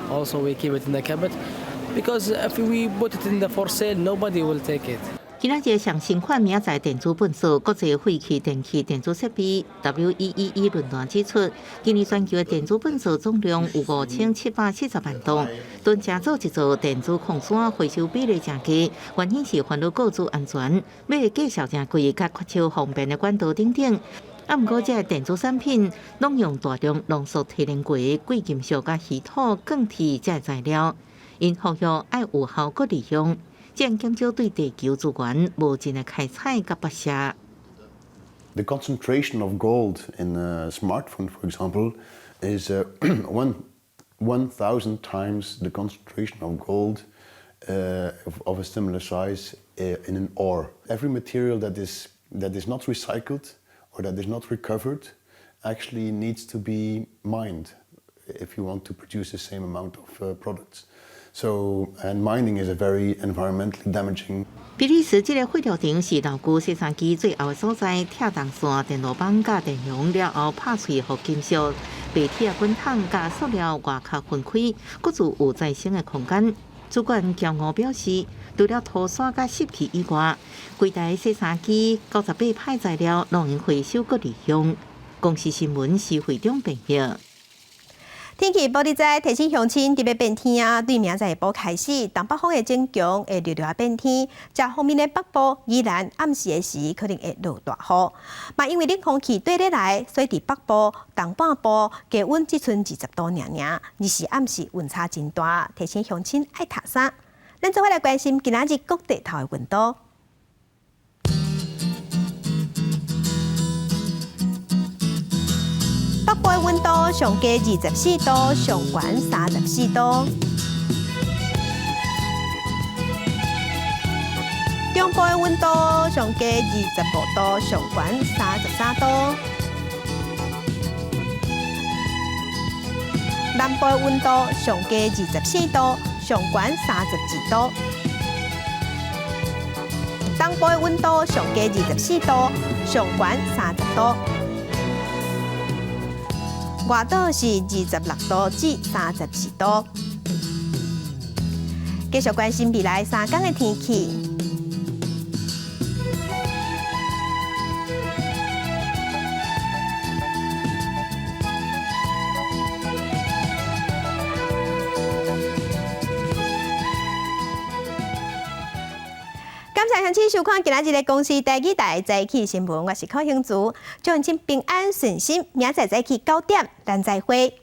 Also we keep it in the cupboard because if we put it in the for sale, nobody will take it. 今仔日上新款明仔電子糞掃，國際廢棄電器電子設備 WEEE 論壇指出，今年全球的電子糞掃總量有5740萬噸，囤誠做一座電子礦山回收比例誠低，原因是煩惱個資安全，買的價數誠貴，佮缺少方便的管道等等。啊，毋過這个電子產品攏用大量濃縮提煉過的貴金屬佮稀土、鋼鐵這个材料，𪜶呼籲愛有效閣利用。這樣減少對地球資源無盡的開採佮剝削。 The concentration of gold in a smartphone, for example, is 1,000 times the concentration of gold of a similar size in an ore. Every material that is not recycled or that is not recovered actually needs to be mined if you want to produce the same amount of products. So, and mining is a very environmentally damaging. 比利時這个廢料場是老舊洗衫機最後的所在，拆銅線、電路板佮電容了後拍碎予金屬、白鐵滾筒佮塑料外殼分開，各自有再生的空間。主管驕傲表示，除了塗刷佮濕氣以外，規台洗衫機98%材料攏會回收閣利用。公視新聞是會長編譯。天氣報你知，提醒鄉親這欲變天啊！對明仔載下晡開始，東北風會增強，會熱熱變天。遮方面的北部、宜蘭暗時的時可能會落大雨。嘛，因為冷空氣對咧來，所以佇北部、東半部低溫只賰20度爾爾，日時暗時溫差真大，提醒鄉親愛疊衫。咱做伙來關心今仔日各地頭的溫度。北部的溫度上低24度，上懸34度。中部的溫度上低25度，上懸33度。南部的溫度上低24度，上懸32度。東部的溫度上低24度，上懸30度。外島是26度至34度。繼續關心未來3天的天氣。感謝鄉親收看今仔日的公視台語台早起新聞，我是柯興竹，祝鄉親平安順心，明仔載早起9點，咱再會。